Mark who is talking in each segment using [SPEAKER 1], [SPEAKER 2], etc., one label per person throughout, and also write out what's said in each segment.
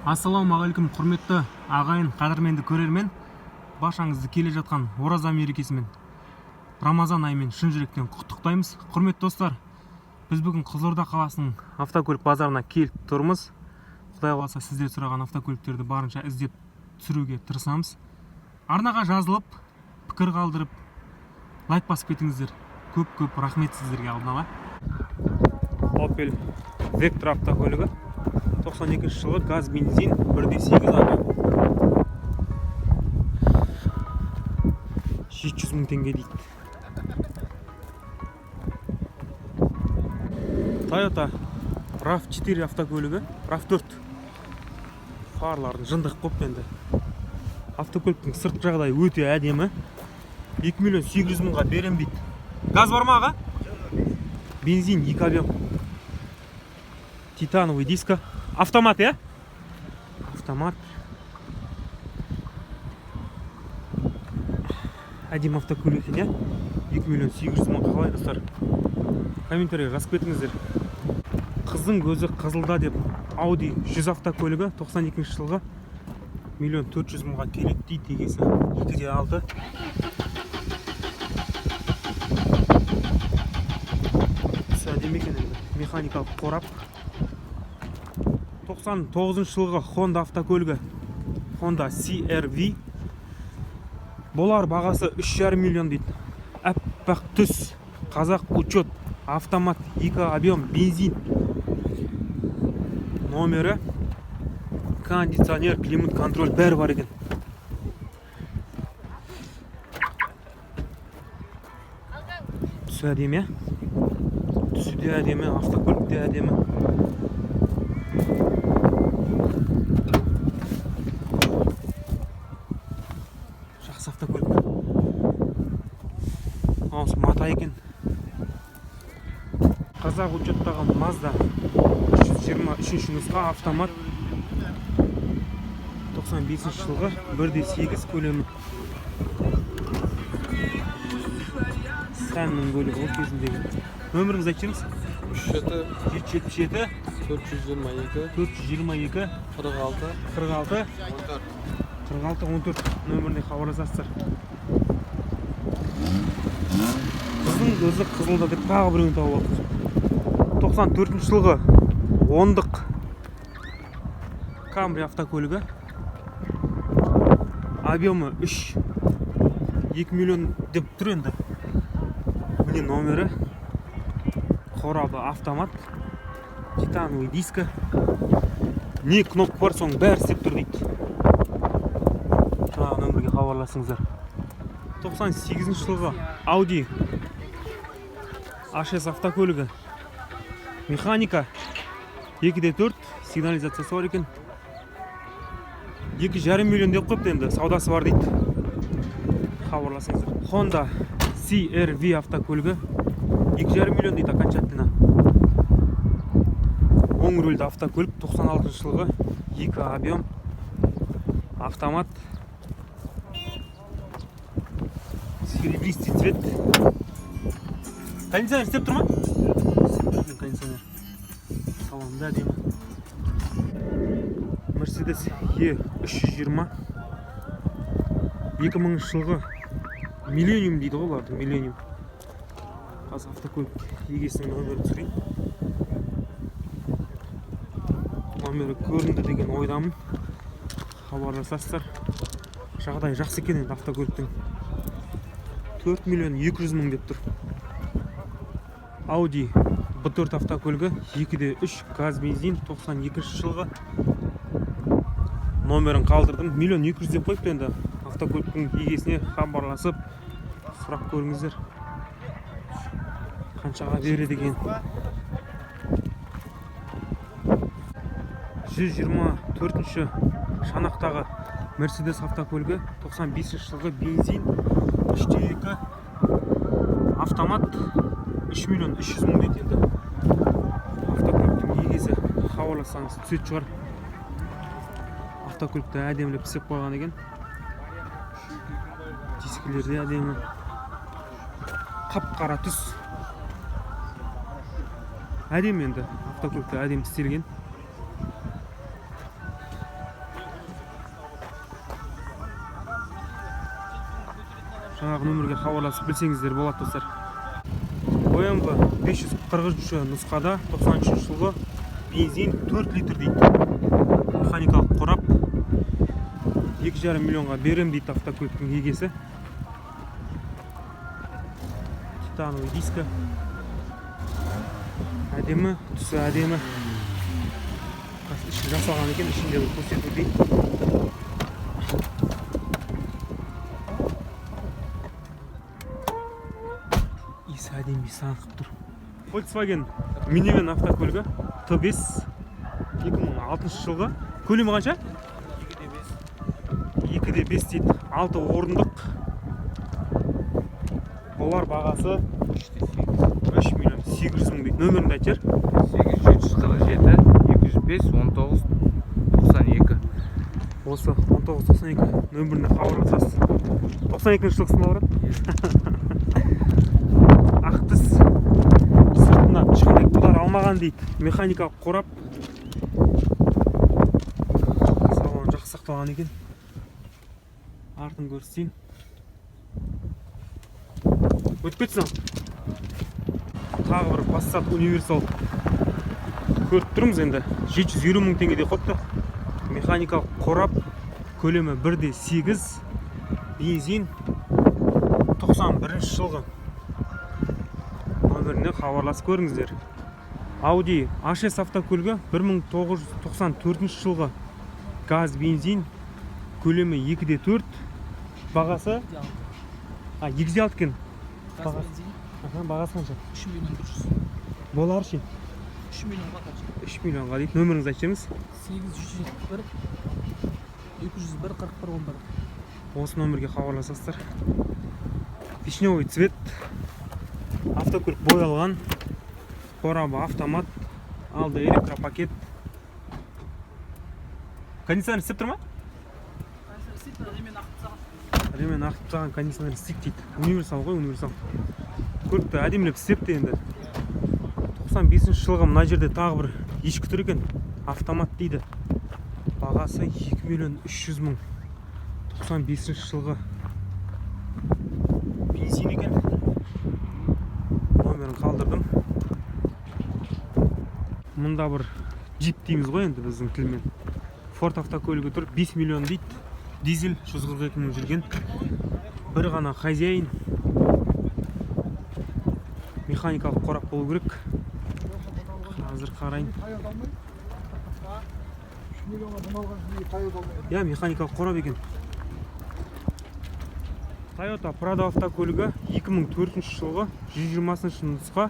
[SPEAKER 1] Ассалаумағалейкум, құрметті ағайын, қадірменді көрермен! Баршаңызды келе жатқан ораза мерекесімен, Рамазан айымен шын жүректен құттықтаймыз. Құрметті достар, біз бүгін Қызылорда қаласының автокөлік базарына келіп тұрмыз. Құдай қаласа, сіздер сұраған автокөліктерді барынша іздеп түсіруге тырысамыз. Арнаға жазылып, пікір қалдырып, лайк басып кетіңіздер. Көп көп рахмет сіздерге алдын ала. Opel Vectra автокөлігі, 92 жылы, газ, бензин, 1,8 объем, 700 мың теңге дейді. Toyota RAV4 автокөлігі, RAV4, фарларын жындық қойыпты енді. Автокөліктің сыртқы жағдайы өте әдемі. 2 миллион 800 мыңға берем дейді. Газ бар ма, аға? Бензин, 2 объем, титановый диска, автомат, иә, автомат. Әдемі автокөлік екен, иә. 2 миллион 800 мың. Қалай, достар? Комментарийге жазып кетіңіздер. Қыздың көзі қызылда деп, Audi 100 автокөлігі, 92 жылғы, миллион 400 мыңға келеді дейді егесі. 2,6. Түсі әдемі екен енді, механикалық қорап. 99 жылғы Honda автокөлігі, Honda CR-V, болар бағасы 3,5 миллион дейді. Аппақ түс, қазақ учет, автомат, 2 объем, бензин. Номері, кондиционер, климат контроль, бәрі бар екен. Түсі әдемі, иә, түсі де әдемі, автокөлік те әдемі. Жақсы автокөлік. Мынаусы мата екен. Қазақ учеттағы Mazda 323 нұсқа, автомат, 95 жылғы, 1,8 көлемі. Сәннің көлігі ғой кезіндегі. Нөміріңізді айтып жіберіңіз.
[SPEAKER 2] 37.
[SPEAKER 1] 777.
[SPEAKER 2] 422.
[SPEAKER 1] 422.
[SPEAKER 2] 46.
[SPEAKER 1] 46.
[SPEAKER 2] 14.
[SPEAKER 1] 46 14 нөміріне хабарласасыздар. Қыздың көзі қызылда деп, тағы біреуін тауып алдық. 94 жылғы ондық Камри автокөлігі, объемы 3, 2 миллион деп тұр енді. Міне номері, қорабы автомат, титановый диска, не кнопка бар, соның бәрі істеп тұр дейді. Жаңағы нөмірге хабарласыңыздар. 98 жылғы Audi A6 автокөлігі, механика, 2,4, сигнализациясы бар екен. 2,5 миллион деп қойыпты енді, саудасы бар дейді. Хабарласыңыздар. Honda CR-V автокөлігі, 2,5 миллион дейді окончательно. Оң рульді автокөлік, 96 жылғы, 2 объем, автомат, серебристый цвет. Кондиционер істеп тұр ма? Істеп тұр екен кондиционер. Салонда әдемі. Мерседес Е 320, 2000 жылғы, Миллениум дейді ғой оларды, Миллениум. Қазір автокөлік егесінің нөмірін түсірейін. Номері көрінді деген ойдамын. Хабарласасыздар. Жағдай жақсы екен енді автокөліктің. 4 миллион 200 мың деп тұр. Audi B4 автокөлігі, 2,3 газ, бензин, 92 жылғы. Номерін қалдырдым. Миллион 200 деп қойыпты енді. Автокөліктің егесіне хабарласып сұрап көріңіздер, қаншаға береді екен. 124 шанақтағы Мерседес автокөлігі, 95 жылғы, бензин, 3,2, автомат, 3 миллион 300 мың дейді енді. Автокөліктің егесі хабарлассаңыз, түсетін шығар. Автокөлікті әдемілеп істеп қойған екен. Дискілері де әдемі, қап қара түс. Әдемі енді, автокөлікті әдемі істелген. Жаңағы нөмірге хабарласып білсеңіздер болады, достар. BMW 543 нұсқада, 93 жылғы, бензин, 4 литр дейді. Механикалық қорап. 2,5 миллионға берем дейді автокөліктің егесі. Титановый диска. Әдемі, түсі әдемі. Іші жасалған екен, ішінде бір көрсетіп өтейін. Иісі әдемі, иісі аңқып тұр. Volkswagen Minivan автокөлігі T5, 2006 жылғы. Көлемі қанша? 2,5 дейді. 6 орындық. Олар бағасы 3 миллион 800 мың дейді. Нөміріңді айтып жібер.
[SPEAKER 3] 8747 205 19 92.
[SPEAKER 1] Осы 1992 нөміріне хабарласасыз. 92 жылғысын алып. Ақ түс, сыртына ешқандай удар алмаған дейді. Механикалық қорап. Салон жақсы сақталған екен. Артын көрсетейін. Өтіп кетсін. Тағы бір Passat универсал көріп тұрмыз енді. 750 мың теңге деп қойыпты. Механикалық қорап, көлемі 1,8, бензин, 91 жылғы. Нөміріне хабарласып көріңіздер. Audi A6 автокөлігі, 1994 жылғы, газ, бензин, көлемі 2,4, бағасы 2,6 екен.
[SPEAKER 4] Газ,
[SPEAKER 1] Бағасы.
[SPEAKER 4] бензин.
[SPEAKER 1] Аха, бағасы қанша?
[SPEAKER 4] 3 миллион 400.
[SPEAKER 1] Болар ше?
[SPEAKER 4] 3 миллионға қанша?
[SPEAKER 1] 3 миллионға дейді. Нөміріңізді айтып жіберіңіз.
[SPEAKER 4] 871 201 41 11.
[SPEAKER 1] Осы нөмірге хабарласасыздар. Вишневый цвет. Автокөлік боялған. Қорабы автомат. Алды электропакет. Кондиционер істеп тұр ма? Ремен ағып тастаған, кондиционер істейді дейді. Универсал ғой, универсал. Көлікті әдемілеп істепті енді. 95 жылғы мына жерде тағы бір ешкі тұр екен. Автомат дейді. Бағасы 2 миллион 300 мың. 95 жылғы. Бензин екен. Номерін қалдырдым. Мұнда бір джип дейміз ғой енді біздің тілмен. Форд автокөлігі тұр, 5 миллион дейді. Дизель, 142 мың жүрген. Бір ғана хозяин. Механикалық қорап болу керек. Қазір қарайын.
[SPEAKER 5] 3 миллионға бұны алған үшін неге Тойота алмайды?
[SPEAKER 1] Иә, механикалық қорап екен. Toyota Prado автокөлігі, 2004 жылғы, 120 нұсқа,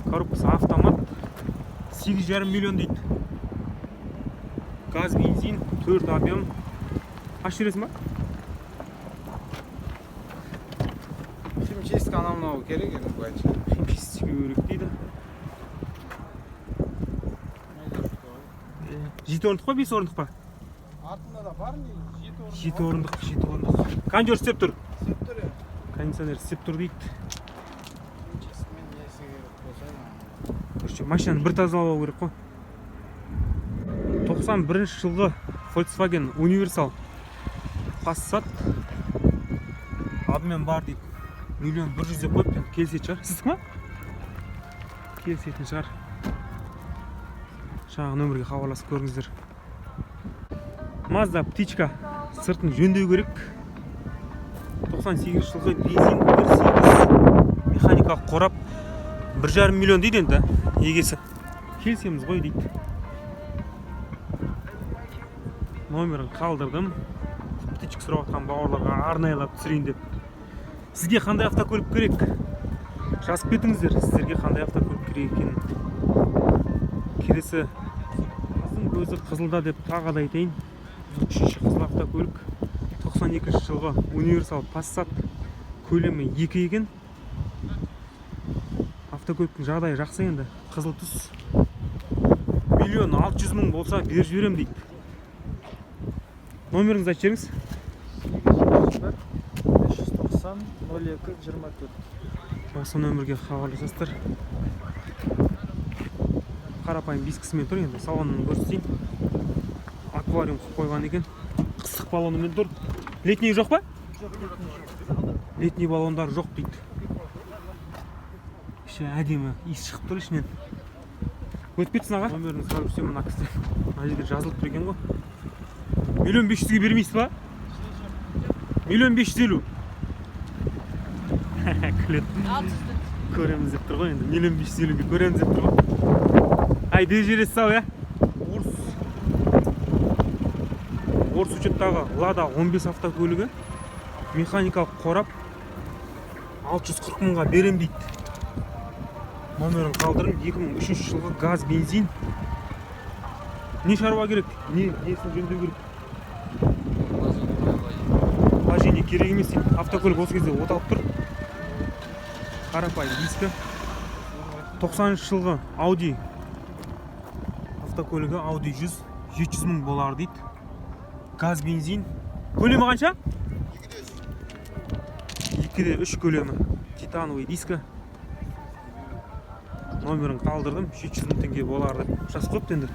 [SPEAKER 1] коробкасы автомат, 8,5 миллион дейді. Газ, бензин, 4 объем. Ашып жібересің ба?
[SPEAKER 3] Химчистка, анау мынау керек енді былайша.
[SPEAKER 1] Химчистка керек дейді. Жеті орындық па, бес орындық па?
[SPEAKER 5] Артында да бар негізі, жеті орын.
[SPEAKER 1] Жеті орындық, жеті орындық. Кондер істеп тұр.
[SPEAKER 5] Істеп тұр, иә.
[SPEAKER 1] Кондиционер істеп тұр дейді.
[SPEAKER 3] Химчисткамен несі керек болса.
[SPEAKER 1] Короче, машинаны бір тазалап алу керек қой. 91 жылғы Volkswagen Универсал Passat, обмен бар дейді. 1,1 миллион деп қойыпты енді, келісетін шығар. Сіздікі ма? Келісетін шығар. Жаңағы нөмірге хабарласып көріңіздер. Mazda птичка, сыртын жөндеу керек. 98 жылғы, бензин, 1.8, механикалық қорап, 1,5 миллион дейді енді егесі. Келісеміз ғой дейді. Номерін қалдырдым. Птичка сұрап жатқан бауырларға арнайылап түсірейін деп. Сізге қандай автокөлік керек? Жазып кетіңіздер, сіздерге қандай автокөлік керек екенін. Келесі қыздың көзі қызылда деп тағы да айтайын. Үшінші қызыл автокөлік, 92 жылғы универсал Passat, көлемі 2 екен. Автокөліктің жағдайы жақсы енді, қызыл түс. 1,6 миллион болса беріп жіберемін дейді. Номеріңізді айтып жіберіңіз.
[SPEAKER 5] 801 590 02 24.
[SPEAKER 1] Осы нөмірге хабарласасыздар. Қарапайым дискісімен тұр енді, салонын көрсетейін. Аквариум қойып қойған екен. Қыстық баллонымен тұр. Летний жоқ па?
[SPEAKER 5] Жоқ, летний жоқ.
[SPEAKER 1] Летний баллондар жоқ дейді. Іші әдемі, иіс шығып тұр ішінен. Өтіп кетсін, аға. Номерін сұрап жүрсем, мына кісі мына жерде жазылып тұр екен ғой. 1 500 000-ге бермейсіз ба? 1 550 000. Күледі. Көреміз деп тұр ғой енді. 1 550 000-ге көреміз деп тұр ғой. Ай, беріп жібересіз ау, иә? Орыс учеттағы Лада 15 автокөлігі, механикалық қорап, 640 мыңға берем дейді. Номерін қалдырып. 2003 жылғы, газ, бензин. Не шаруа керек, не несін жөндеу керек? Вложение керек емес дейді. Автокөлік осы кезде от алып тұр. Қарапайым дискі. 90 жылғы Audi автокөлігі, Audi 100, 700 мың болар дейді. Газ, бензин. Көлемі қанша? 2,3 көлемі. Титановый дискі. Номерін қалдырдым. 700 мың теңге болар деп жазып қойыпты енді.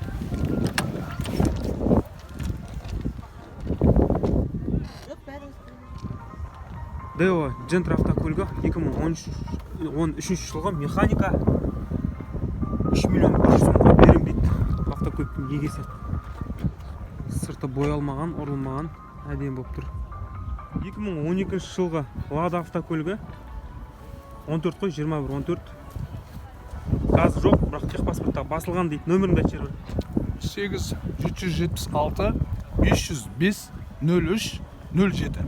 [SPEAKER 6] Жоқ, бәрі.
[SPEAKER 1] Део Джентра автокөлігі, 2013 жылғы, механика, 3 миллион 100 мыңға берем дейді автокөліктің егесі. Сырты боялмаған, ұрылмаған, әдемі болып тұр. 2012 жылғы Лада автокөлігі, 14 қой, 21 14. Газ жоқ, бірақ техпаспортта басылған дейді. Нөміріңді айтып жібер.
[SPEAKER 7] 8 776 505 03 07.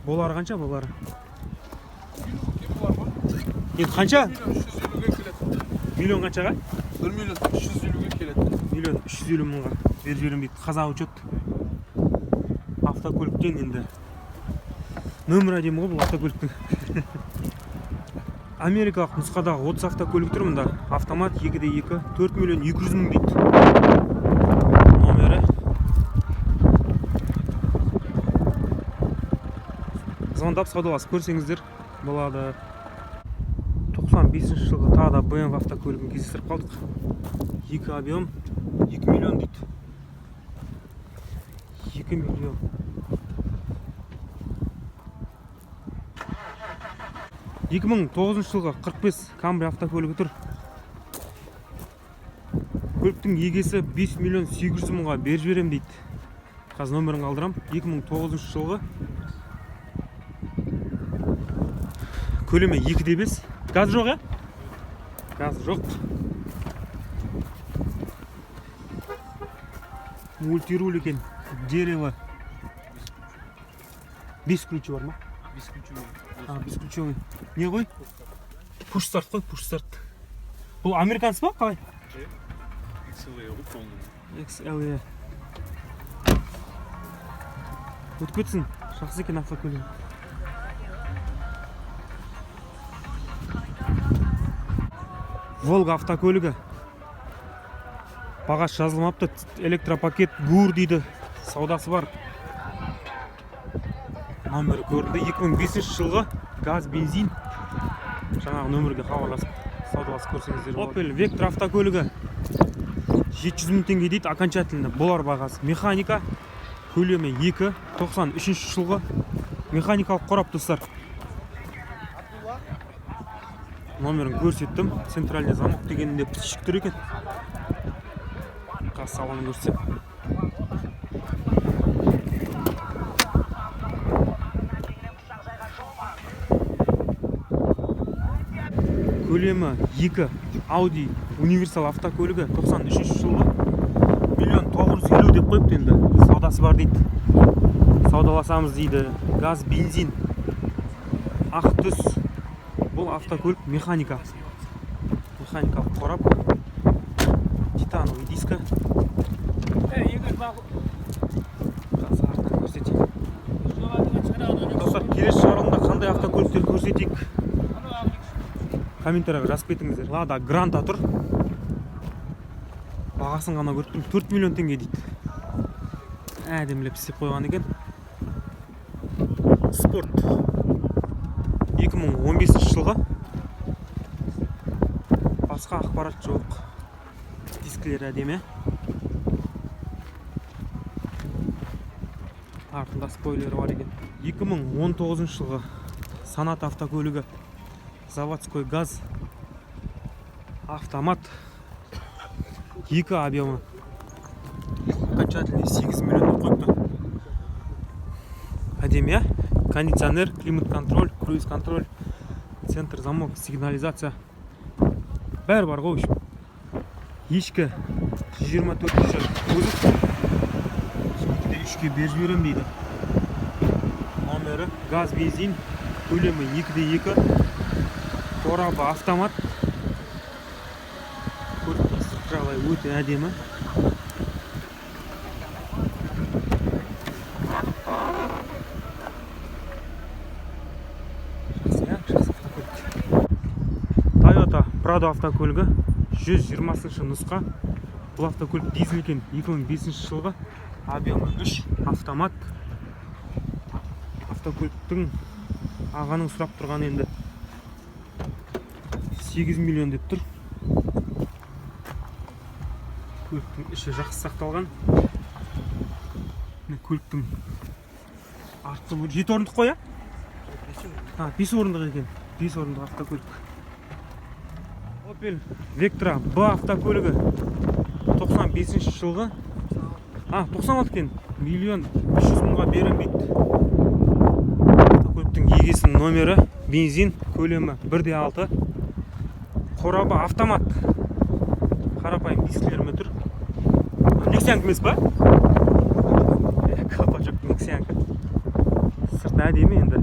[SPEAKER 1] Болары қанша, болары енді қанша?
[SPEAKER 7] 350-ге келеді.
[SPEAKER 1] Миллион қаншаға?
[SPEAKER 7] 1 350 000-ге келеді.
[SPEAKER 1] 1 350 000-ға беріп жіберемін дейді. Қазақ учет автокөліктен енді. Нөмір әдемі ғой бұл автокөліктің. Америкалық нұсқадағы 30 автокөлік тұр мында. Автомат, 2 де 2, 4 миллион 200 мың дейді. Номері. Звондап, саудаласып көрсеңіздер болады. 95 жылғы тағы да BMW автокөлігін кездестіріп қалдық. Екі объем, 2 миллион дейді. 2 миллион. 2009 жылғы 45 Камри автокөлігі тұр. Көліктің егесі 5 миллион 800 мыңға беріп жіберем дейді. Қазір нөмірін қалдырам. 2009 жылғы, көлемі 2 де 5. Газ жоқ, иә? Газ жоқ. Мультируль екен. Дерево. Бесключевой бар ма?
[SPEAKER 3] Бесключевой.
[SPEAKER 1] А, бесключевой. Не ғой? Пуш старт қой, пуш старт. Бұл американец па, қалай?
[SPEAKER 2] XLE ғой полный.
[SPEAKER 1] XLE. Өтіп кетсін. Жақсы екен автокөлік. Волга автокөлігі. Бағасы жазылмапты. Электропакет, ГУР дейді. Саудасы бар. Номері көрінді. 2005 жылғы, газ, бензин. Жаңағы нөмірге хабарласып, саудаласып көрсеңіздер болады. Opel Vectra автокөлігі 700 мың теңге дейді, окончательно болар бағасы. Механика, көлемі 2, 93 жылғы, механикалық қорап, достар. Номерін көрсеттім. Центральный замок дегенінде птичек тұр екен. Қазір салонын көрсетсем. Көлемі 2 Audi универсал автокөлігі, 93 жылғы, 1 950 000 деп қойыпты енді. Саудасы бар дейді. Саудаласамыз дейді. Газ, бензин. Ақ түс. Бұл автокөлік механика. Механикалық қорап. Титановый диска. Қазір артынан көрсетейін. Достар, келесі шығарылымда қандай автокөліктер көрсетейік? Комментарийға жазып кетіңіздер. Лада Гранта тұр. Бағасын ғана көріп тұрмын. 4 миллион теңге дейді. Әдемілеп істеп қойған екен. Спорт. 2015 жылғы. Басқа ақпарат жоқ. Дискілері әдемі. Артында спойлері бар екен. 2019 жылғы Соната автокөлігі, заводской, газ, автомат, екі объемы. Окончательный 8 миллион деп қойыпты. Әдемі, иә? Кондиционер, климат контроль, круиз контроль, центр замок, сигнализация, бәрі бар ғой. В общем, ешкі, 124 кузов, 2,3-ке беріп жіберемін дейді. Номері, газ, бензин, көлемі 2,2, қорабы автомат. Көліктің сыртқы жағдайы өте әдемі. Жақсы, иә, жақсы автокөлік. Тойота Прадо автокөлігі, 120 нұсқа. Бұл автокөлік дизель екен, 2005 жылғы, объемы 3, автомат. Автокөліктің ағаның сұрап тұрғаны енді 8 миллион деп тұр. Көліктің іші жақсы сақталған. Міне, көліктің артқы бөлігі. Жеті орындық қой, иә? А, бес орындық екен, бес орындық автокөлік. Opel Vectra B автокөлігі, 95 жылғы, а, 96 екен, 1 300 000-ға беремін дейді. Автокөліктің егесінің номері, бензин, көлемі 1,6, қорабы автомат, қарапайым дискілермен тұр. Нексиянікі емес па? Иә, колпачок Нексиянікі. Сырты әдемі енді.